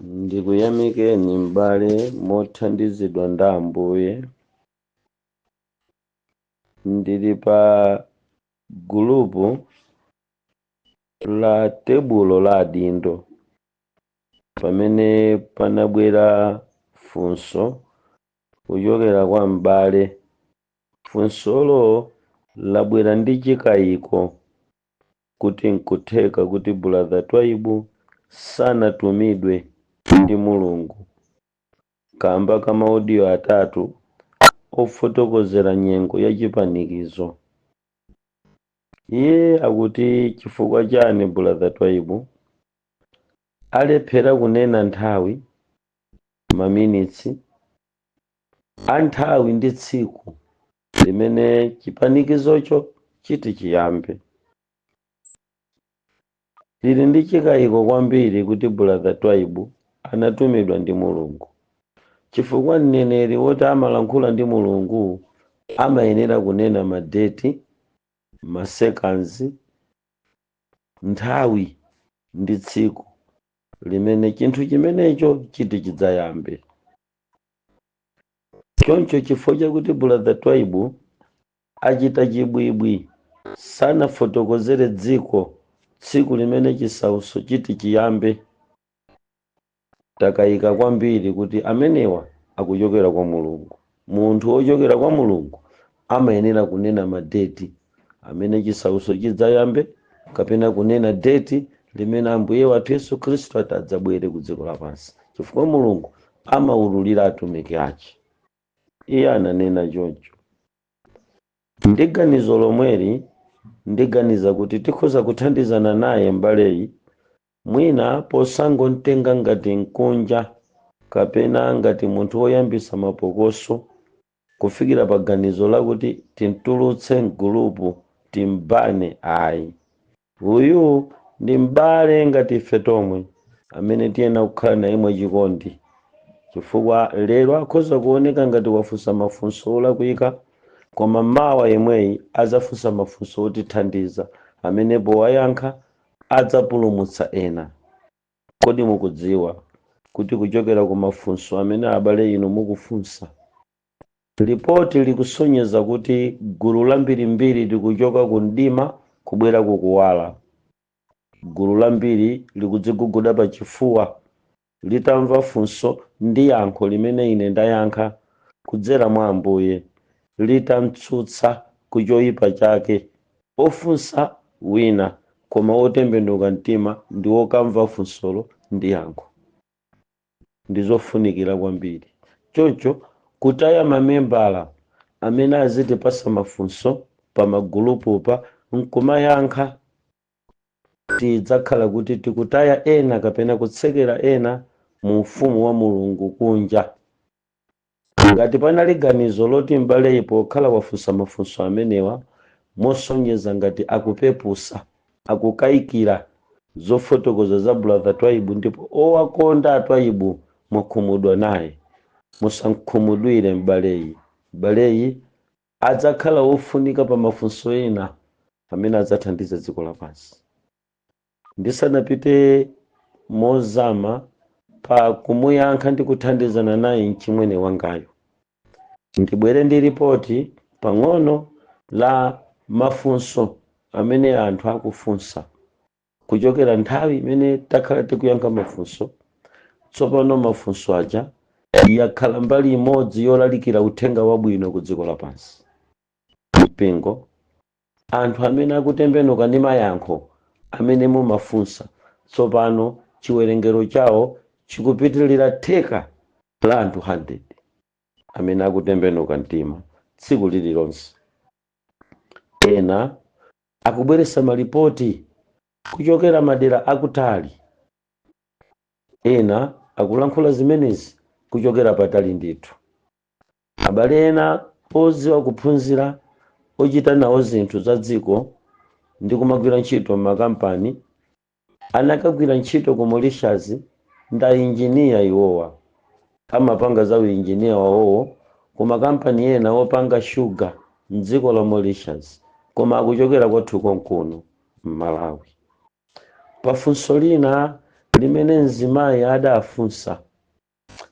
Ndikuyamikeni m'bale mothandizidwa ndi Ambuye. Ndili pa gulupu la tebulo la adindo pamene panabwera funso kuchokera kwa m'bale. Funsolo labwera ndi chikayiko kuti nkutheka kuti Brother Twaibu sanatumidwe ndi Mulungu kamba ka ma audio atatu ofotokozera nyengo ya chipanikizo. Iye akuti chifukwa chani Brother Twaibu alephera kunena nthawi, maminitsi a nthawi ndi tsiku limene chipanikizocho chiti chiyambe. Lili ndi chikayiko kwambiri kuti Brother Twaibu anatumidwa ndi Mulungu, chifukwa mneneri woti amalankhula ndi Mulungu amayenera kunena madeti, maseconds, nthawi ndi tsiku limene chinthu chimenecho chiti chidzayambe. Choncho chifukwa chakuti Brother Twaibu achita chibwibwi, sanafotokozere dziko tsiku limene chisautso chiti chiyambe, takayika kwambiri kuti amenewa akuchokera kwa Mulungu. Munthu wochokera kwa Mulungu amayenera kunena madeti amene chisautso chidzayambe kapena kunena deti limene Ambuye wathu Yesu Khristu adzabwere ku dziko lapansi, chifukwa Mulungu amaululira atumiki ake. Iye ananena choncho. Ndi ganizo lomweli ndiganiza kuti tikhoza kuthandizana naye m'baleyi, mwina posangomtenga ngati mkunja kapena ngati munthu woyambisa mapokoso kufikira pa ganizo lakuti timtulutse mgulupu, timbane, ayi. Uyu ndi m'bale ngati ife tomwe amene tiyenera kukhala naye mwachikondi, chifukwa lero akhoza kuoneka ngati wafunsa mafunso olakwika, koma mawa yemweyi adzafunsa mafunso otithandiza amene powayankha adzapulumutsa ena. Kodi mukudziwa kuti kuchokera ku mafunso amene abale inu mukufunsa, lipoti likusonyeza kuti gulu lambirimbiri likuchoka ku mdima kubwera ku kuwala? Gulu lambiri likudziguguda pa chifuwa litamva funso ndi yankho limene ine ndayankha kudzera mwa Ambuye, litamtsutsa ku choyipa chake ofunsa wina, koma wotembenuka mtima ndi wokamva funsolo ndi yankho. Ndi zofunikira kwambiri. Choncho kutaya mamembala amene azitipasa mafunso pa magulupupa nkumayankha, tidzakhala kuti tikutaya ena kapena kutsekera ena mu ufumu wa Mulungu kunja. Ngati panali ganizo loti m'baleyi pokhala wafunsa mafunso amenewa mosonyeza ngati akupepusa, akukayikira zofotokoza za Brother Twaibu, ndipo owakonda Atwaibu mwakhumudwa naye, musamkhumudwire m'baleyi. M'baleyi adzakhala wofunika pa mafunso ena amene adzathandiza dziko lapansi. Ndisanapite mozama pa kumuyankha ndi kuthandizana naye mchimwene wangayo, ndibwere ndi ripoti pang'ono la mafunso amene anthu akufunsa kuchokera nthawi imene takhala tikuyankha mafunso. Tsopano mafunso aja yakhala mbali imodzi yolalikira uthenga wabwino ku dziko lapansi. Mpingo, anthu amene akutembenuka ndi mayankho amene mumafunsa, tsopano chiwerengero chawo chikupitilira theka la anthu 100 amene akutembenuka mtima tsiku lililonse. Ena akubweretsa malipoti kuchokera madera akutali, ena akulankhula zimenezi kuchokera patali ndithu. Abale ena odziwa kuphunzira, ochita nawo zinthu za dziko ndi kumagwira ntchito m'makampani, anakagwira ntchito ku Mauritius, ndi ainjiniya iwowa, amapanga za uinjiniya wawowo ku makampani ena opanga shuga mdziko la Mauritius, koma akuchokera kwathu konkuno m'Malawi. Pafunso lina Limene mzimayi adafunsa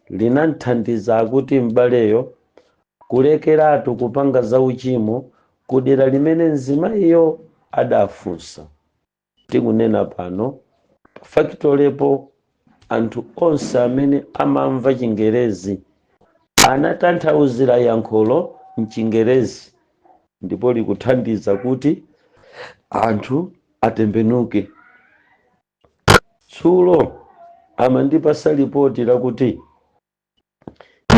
linamthandiza akuti m'baleyo kulekeratu kupanga za uchimo kudera limene mzimayiyo adafunsa. Tikunena pano, factorypo anthu onse amene amamva Chingerezi anatanthauzira yankholo mChingerezi, ndipo likuthandiza kuti anthu atembenuke. Tsulo amandipasa lipoti lakuti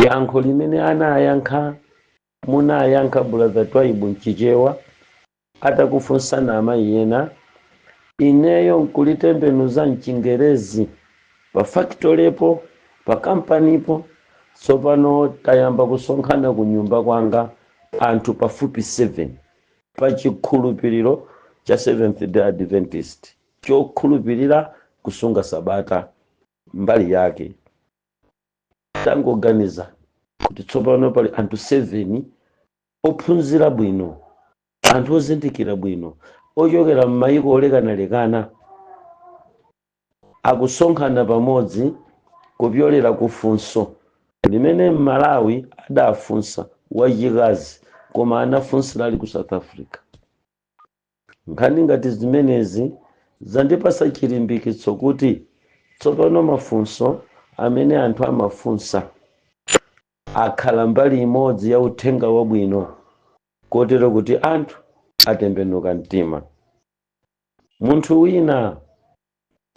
yankho limene anayankha, munayankha Brother Twaibu mChichewa atakufunsana amayi ena, ineyo nkulitembenuza mChingerezi pa factorypo, pa kampanipo. Tsopano tayamba kusonkhana ku nyumba kwanga anthu pafupi 7 pa chikhulupiriro cha Seventh Day Adventist chokhulupirira kusunga sabata mbali yake. Tangoganiza kuti tsopano pali anthu 7 ophunzira bwino, anthu ozindikira bwino, ochokera m'mayiko olekanalekana, akusonkhana pamodzi kupyolera kufunso limene Mmalawi adafunsa wachikazi, koma anafunsira ali ku South Africa. Nkhani ngati zimenezi zandipasa chilimbikitso kuti tsopano mafunso amene anthu amafunsa akhala mbali imodzi ya uthenga wabwino, kotero kuti anthu atembenuka mtima. Munthu wina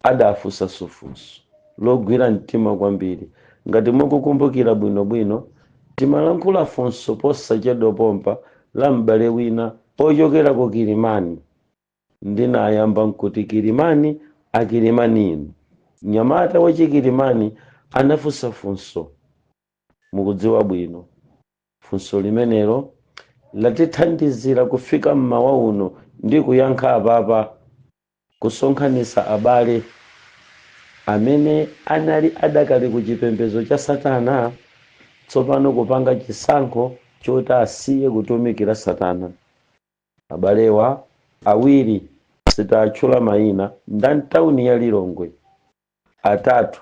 adafunsanso funso logwira mtima kwambiri. Ngati mukukumbukira bwinobwino, timalankhula funso posachedwa pompa la m'bale wina ochokera ku Kilimani. Ndinayamba nkuti, "Kilimani, Akilimani inu." Mnyamata wachikilimani anafunsa funso, mukudziwa bwino funso limenelo latithandizira kufika mmawa uno ndi kuyankha apapa, kusonkhanitsa abale amene anali adakali ku chipembedzo cha satana, tsopano kupanga chisankho choti asiye kutumikira satana. Abalewa awiri, sitatchula mayina, ndantawuni ya Lilongwe, atatu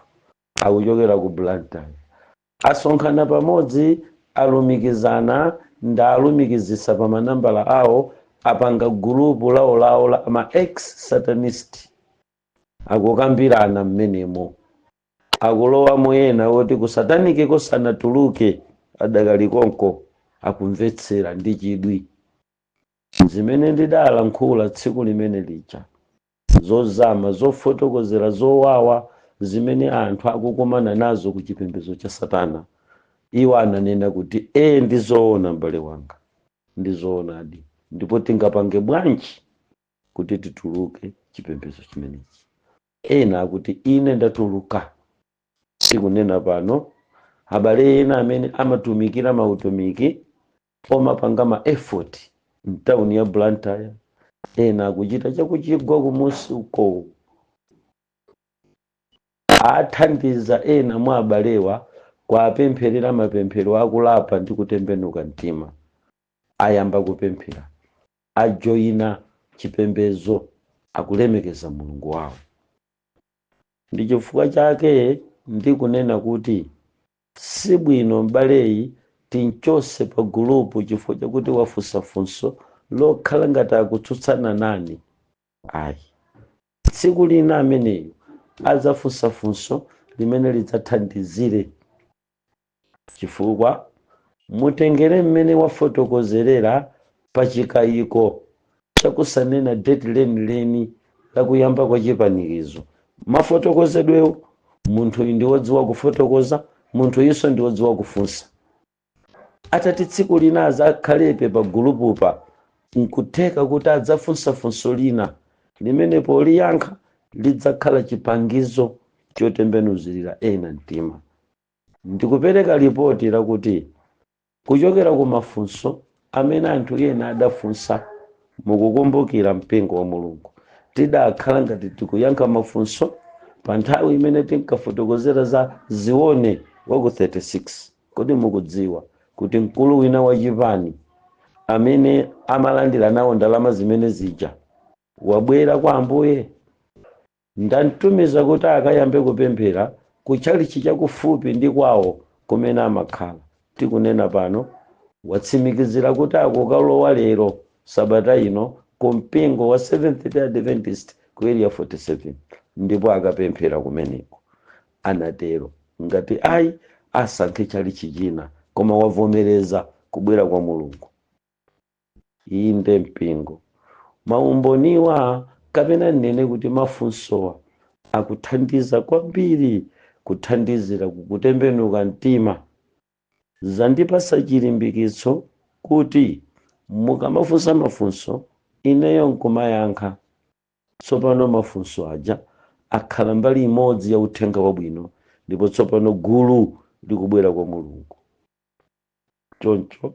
akuchokera ku Blantyre. Asonkhana pamodzi, alumikizana, ndalumikizisa pa manambala awo, apanga gulupu lawolawo la ma ex satanist, akukambirana mmenemo, akulowamo ena oti ku satanic kosanatuluke, adakali konko, akumvetsera ndi chidwi zimene ndidalankhula tsiku limene lija, zozama, zofotokozera zowawa zimene anthu akukumana nazo ku chipembedzo cha satana. Iwo ananena kuti, "E, ndizoona m'bale wanga, ndizoonadi, ndipo tingapange bwanji kuti tituluke chipembedzo chimenechi?" Ena akuti, "Ine ndatuluka." Tikunena pano, abale ena amene amatumikira mautumiki omapanga ma effort mtawuni ya Blantyre, ena akuchita chakuchigwa kumusi uko, athandiza ena mwa abalewa kuapempherera mapemphero akulapa ndi kutembenuka mtima. Ayamba kupemphera, ajoyina chipembedzo, akulemekeza Mulungu wawo. Ndi chifukwa chake ndikunena kuti sibwino m'baleyi tinchose pa gulupu chifukwa chakuti wafunsa funso lokhala ngati akutsutsana nani. Ayi, tsiku lina ameneyo adzafunsa funso limene lidzathandizire, chifukwa mutengere mmene wafotokozerera pa chikayiko chakusanena date lenileni lakuyamba kwa chipanikizo. Mafotokozedwewo, munthu uyu ndi wodziwa kufotokoza, munthu uyinso ndi wodziwa kufunsa. Atati tsiku lina azakhalepe pa gulupupa, nkutheka kuti adzafunsa funso lina limene poliyankha lidzakhala chipangizo chotembenuzirira ena mtima. Ndikupereka ripoti lakuti kuchokera ku mafunso amene anthu ena adafunsa, mukukumbukira, mpingo wa Mulungu, tidakhala ngati tikuyankha mafunso pa nthawi imene tinkafotokozera za Zione waku 36. Kodi mukudziwa kuti mkulu wina wachipani amene amalandira nawo ndalama zimene zija wabwera kwa Ambuye? Ndamtumiza kuti akayambe kupemphera ku tchalitchi chakufupi ndi kwawo kumene amakhala. Tikunena pano watsimikizira kuti akukalowa lero, sabata ino, ku mpingo wa Seventh Day Adventist ku Area 47, ndipo akapemphera kumeneko. Anatero ngati ayi, asankhe tchalitchi china, koma wavomereza kubwera kwa Mulungu. Inde mpingo, maumboniwa, kapena nnene kuti mafunsowa, akuthandiza kwambiri kuthandizira kukutembenuka mtima. Zandipasa chilimbikitso kuti mukamafunsa mafunso, ineyo nkumayankha. Tsopano mafunso aja akhala mbali imodzi ya uthenga wabwino, ndipo tsopano gulu likubwera kwa Mulungu. Choncho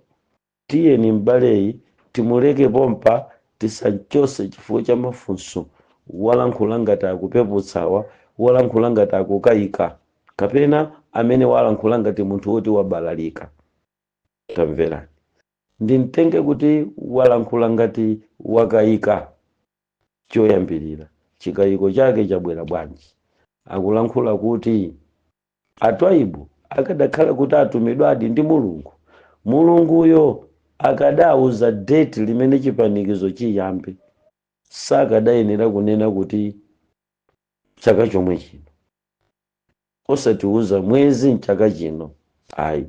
tiyeni m'baleyi timuleke pompa, tisachose chifukwa cha mafunso. Walankhula ngati akupeputsawa, walankhula ngati akukayika, kapena amene walankhula ngati munthu woti wabalalika. Tamverani, ndimtenge kuti walankhula ngati wakayika. Choyambirira, chikayiko chake chabwera bwanji? Akulankhula kuti atwaibu akadakhala kuti atumidwadi ndi Mulungu, Mulunguyo akadauza date limene chipanikizo chiyambe. Sakadayenera kunena kuti chaka chomwe chino, osatiuza mwezi mchaka chino, ayi.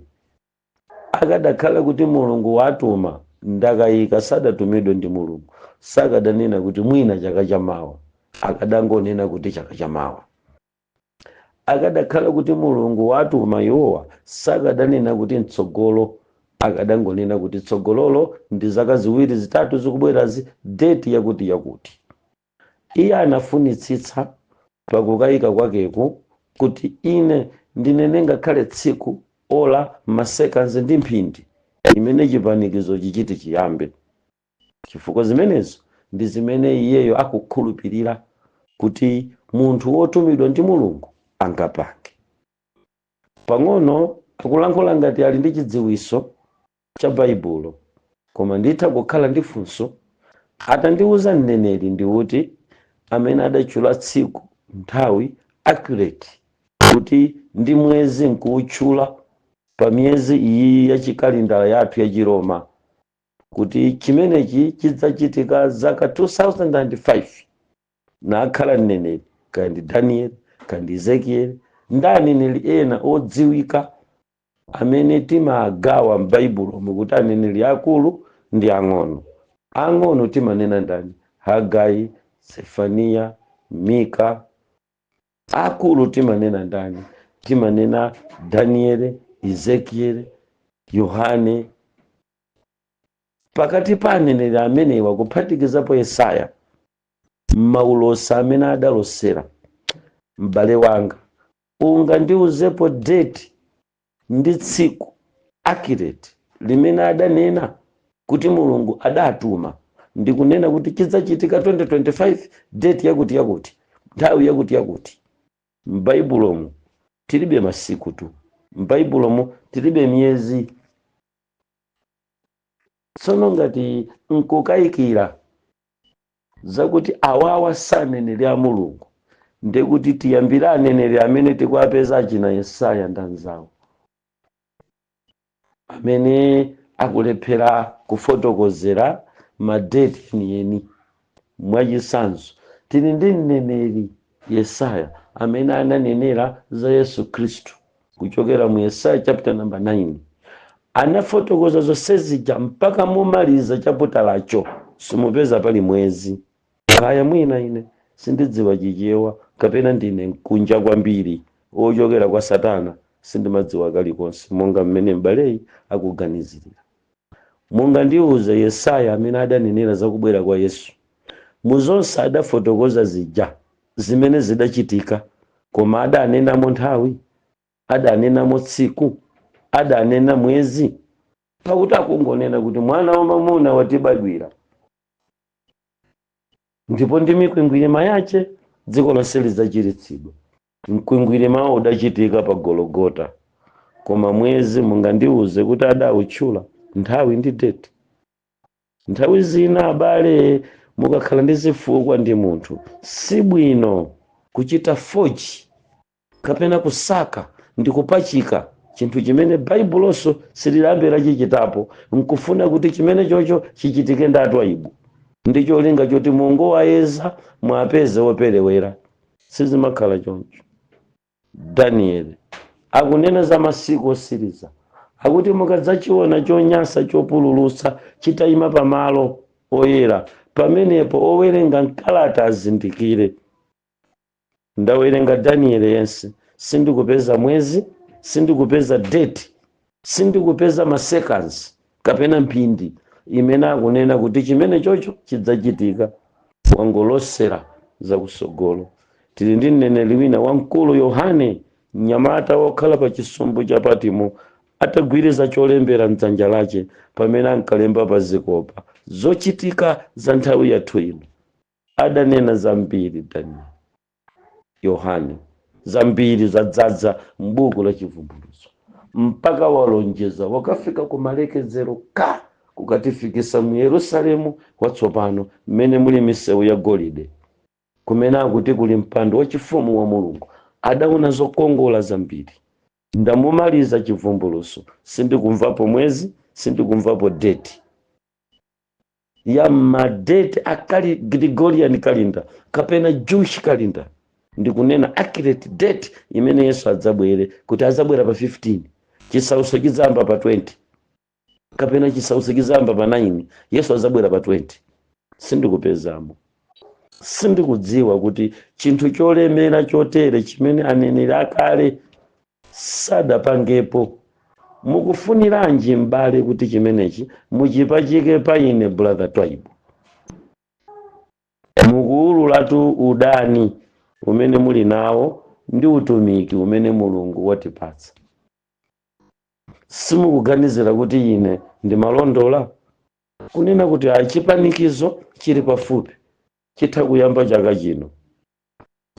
Akadakhala kuti Mulungu watuma, ndakayika sadatumidwe ndi Mulungu, sakadanena kuti mwina chaka chamawa, akadangonena kuti chaka chamawa. Akadakhala kuti Mulungu watuma iwowa, sakadanena kuti mtsogolo, akadangonena kuti tsogololo ndi zaka 2, 3 zikubwerazi, date yakuti yakuti. Iye anafunitsitsa pakukayika kwakeku kuti ine ndinene ngakhale tsiku, ola, ma seconds ndi mphindi imene chipanikizo chichiti chiyambe, chifukwa zimenezo ndi zimene iyeyo akukhulupirira kuti munthu wotumidwa ndi Mulungu angapange. Pang'ono akulankhula ngati ali ndi chidziwiso cha Baibulo, koma nditha kukhala ndi funso: atandiuza mneneri ndi uti amene adatchula tsiku, nthawi accurate, kuti ndi mwezi nkuutchula pa miyezi iyi ya chikalendala yathu ya Chiroma, kuti chimenechi chidzachitika zaka 2005, nakhala mneneri, kaya ndi Daniel, kaya ndi Ezekiel, ndi aneneri ena odziwika amene timagawa m'Baibulo mukuti aneneri akulu ndi ang'ono? Ang'ono timanena ndani? Hagai, Zefaniya, Mika. Akulu timanena ndani? Timanena Daniele, Ezekiel, Yohane. Pakati pa aneneri amenewa, kuphatikizapo Yesaya, maulosi amene adalosera, m'bale wanga, ungandiuzepo date ndi tsiku accurate limene adanena kuti Mulungu adatuma ndikunena kuti chidzachitika 2025, date yakuti yakuti, nthawi yakuti yakuti? M'Baibulomu tilibe masiku tu, m'Baibulomu tilibe miyezi. Tsono ngati nkukayikira zakuti awawa saneneri a Mulungu, ndekuti tiyambire aneneri amene tikuapeza achina Yesaya ndi anzawo, amene akulephera kufotokozera ma date enieni. Mwachitsanzo, tili ndi mneneri Yesaya amene ananenera za Yesu Khristu kuchokera mu Yesaya chapter number 9. Anafotokoza zonse zija mpaka mumaliza chaputalacho, simupeza pali mwezi. Kaya mwina ine sindidziwa Chichewa, kapena ndine mkunja kwambiri wochokera kwa Satana, sindimadziwa kalikonse monga mmene m'baleyi akuganizirira. Mungandiuze Yesaya amene adanenera zakubwera kwa Yesu, muzonse adafotokoza zija zimene zidachitika, koma adanenamo nthawi, adanenamo tsiku, adanena mwezi? Pakuti akungonena kuti mwana wamamuna watibadwira, ndipo ndi mikwingwirima yace dziko lonse lidzachiritsidwa. Mkwingwirimawo udachitika pa Gologota, koma mwezi mungandiuze kuti adawutchula, nthawi ndi date? Nthawi zina, abale, mukakhala ndi zifukwa ndi munthu, si bwino. Kuchita forge kapena kusaka ndi kupachika chinthu chimene Baibuloso sililambe lachichitapo, nkufuna kuti chimene chocho chichitike ndi Atwaibu, ndi cholinga choti mungowayeza, mwapeze woperewera. Sizimakhala choncho. Danieli akunena za masiku osiriza, akuti mukadzachiona chonyansa chopululutsa chitayima pamalo oyera, pamenepo owerenga mkalata azindikire. Ndawerenga Danieli yense, sindikupeza mwezi, sindikupeza date, sindikupeza ma seconds kapena mphindi imene akunena kuti chimene chocho chidzachitika. Wangolosera zakusogolo. Tili ndi mneneri wina wamkulu, Yohane, mnyamata wokhala pa chisumbu cha Patimo, atagwiriza cholembera mdzanja lache pamene ankalemba pa zikopa zochitika za nthawi yathu ino. Adanena zambiri Daniel, Yohane, zambiri zadzaza m'buku la Chivumbulutso, mpaka walonjeza wakafika ku malekezero ka kukatifikisa mu Yerusalemu watsopano, mmene muli misewu ya golide, kumene akuti kuli mpando wachifumu wa Mulungu. Adaona zokongola zambiri. Ndamumaliza Chivumbulutso, sindikumvapo mwezi, sindikumvapo date ya ma date akali Gregorian calendar kapena Jewish calendar, ndikunena accurate date imene Yesu adzabwere, kuti adzabwera pa 15, chisautso chidzayamba pa 20, kapena chisautso chidzayamba pa 9, Yesu adzabwera pa 20. Sindikupezamo. Sindikudziwa kuti chinthu cholemera chotere chimene aneneri akale sadapangepo, mukufuniranji m'bale kuti chimenechi muchipachike pa ine, Brother Twaibu? Mukuwululatu udani umene muli nawo ndi utumiki umene Mulungu watipatsa. Simukuganizira kuti ine ndimalondola kunena kuti ayi, chipanikizo chili pafupi, chitha kuyamba chaka chino.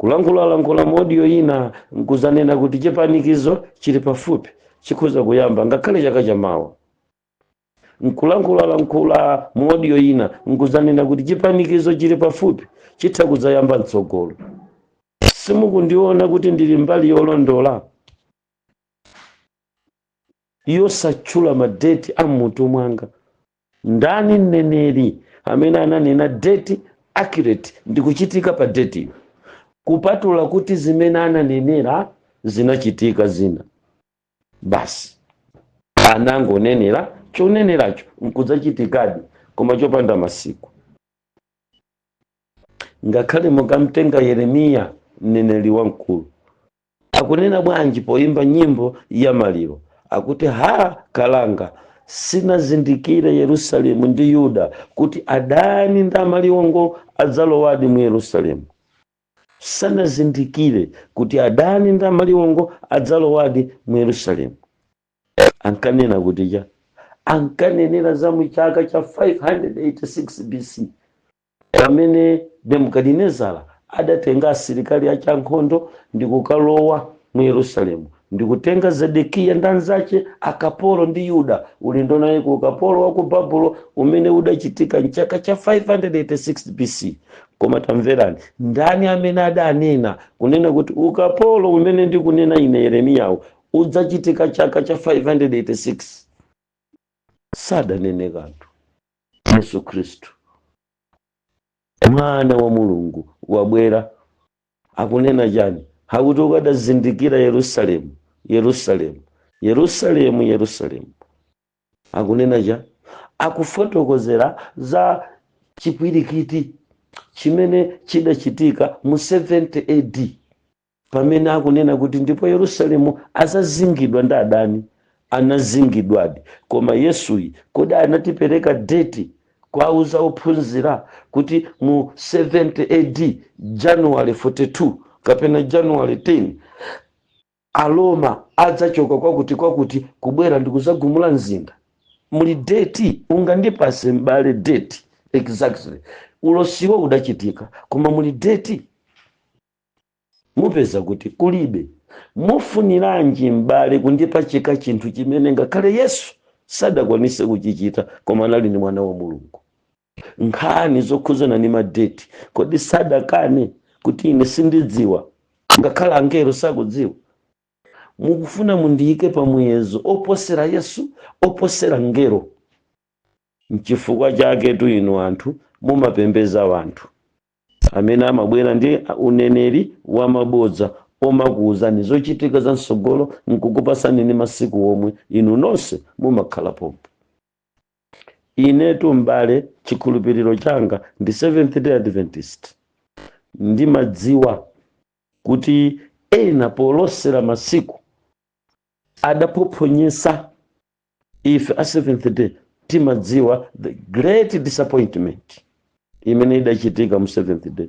Kulankhulalankhula mu audio ina nkuzanena kuti chipanikizo chili pafupi, chikhoza kuyamba ngakhale chaka chamawa. Nkulankhulalankhula mu audio ina nkuzanena kuti chipanikizo chili pafupi, chitha kudzayamba mtsogolo. Simukundiona kuti ndili mbali yolondola yosatchula ma date a mmutu mwanga? Ndani mneneri amene ananena date accurate ndikuchitika pa date iyo, kupatula kuti zimene ananenera zinachitika zina basi? Anangonenera choneneracho nkudzachitikadi, koma chopanda masiku. Ngakhale mukamtenga Yeremiya, mneneri wamkulu, akunena bwanji poimba nyimbo ya maliro? Akuti, "Ha, kalanga, sinazindikire Yerusalemu ndi Yuda kuti adani ndi amaliwongo adzalowadi mu Yerusalemu." Sanazindikire kuti adani ndi amaliwongo adzalowadi mu Yerusalemu. Ankanena kuti cha ankanenera za mu chaka cha 586 BC, pamene Nebukadinezara adatenga asilikali achankhondo ndi kukalowa mu Yerusalemu ndikutenga Zedekiya ndi anzace akapolo ndi Yuda ulendo naye ku ukapolo wa ku Babulo umene udachitika mchaka cha 586 BC. Koma tamverani, ndani amene adanena kunena kuti ukapolo umene ndikunena ine Yeremiyawo udzachitika chaka cha 586? Sadanene kanthu. Yesu Khristu, mwana wa Mulungu, wabwera, akunena chani? Hakuti, "Ukadazindikira Yerusalemu, Yerusalemu, Yerusalemu, Yerusalemu." Akunena cha akufotokozera za chipwirikiti chimene chidachitika mu 70 AD, pamene akunena kuti ndipo Yerusalemu azazingidwa ndi adani. Anazingidwadi. Koma Yesuyi kodi anatipereka date kwauza ophunzira kuti mu 70 AD, January 42 kapena January 10, Aroma adzachoka kwakuti kwakuti kubwera ndi kuzagumula mzinda? Muli date? Ungandipase m'bale date exactly? Ulosiwo udachitika, koma muli date? Mupeza kuti kulibe. Mufuniranji m'bale kundipachika chinthu chimene ngakhale Yesu sadakwanise kuchichita, koma anali ndi mwana wa Mulungu? Nkhani zokhuzana ndi ma date, kodi sadakane Kuti ine sindidziwa, ngakhale angelo sakudziwa. Mukufuna mundiyike pa muyezo oposera Yesu, oposera ngelo? Nchifukwa chake tu inu anthu mumapembeza wanthu amene amabwera ndi uneneri wamabodza omakuwuzani zochitika za msogolo, nkukupasani ni masiku omwe inu nonse mumakhala pompo. Inetu m'bale, chikhulupiriro changa ndi Seventh Day Adventist. Ndimadziwa kuti ena polosera masiku adaphophonyesa. Ife a Seventh Day timadziwa the great disappointment imene idachitika mu Seventh Day,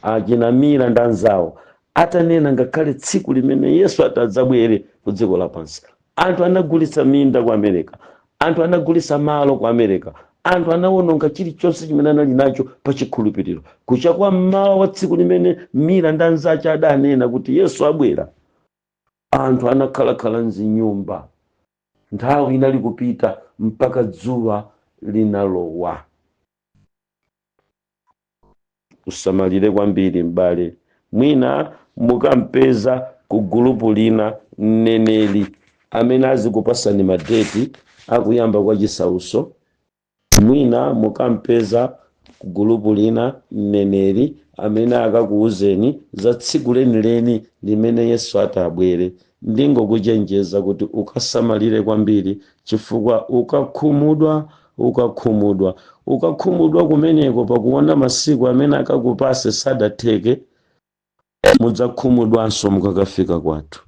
achinamira ndi anzawo atanena ngakhale tsiku limene Yesu atadzabwere ku dziko lapansi. Anthu anagulitsa minda ku America, anthu anagulitsa malo ku America, anthu anawononga chilichonse chimene anali nacho pa chikhulupiriro. Kucha kwa mmawa wa tsiku limene Miller ndi anzace adanena kuti Yesu abwera, anthu anakhalakhala mzinyumba. Nthawi inali kupita mpaka dzuwa linalowa. Usamalire kwambiri m'bale. Mwina mukampeza ku gulupu lina mneneri amene azikupasani madeti akuyamba kwa chisauso. Mwina mukampeza ku gulupu lina mneneri amene akakuwuzeni za tsiku lenileni limene Yesu atabwere. Ndingokuchenjeza kuti ukasamalire kwambiri, chifukwa ukakhumudwa, ukakhumudwa, ukakhumudwa kumeneko pakuona masiku amene akakupase sadatheke, mudzakhumudwanso mukakafika kwathu.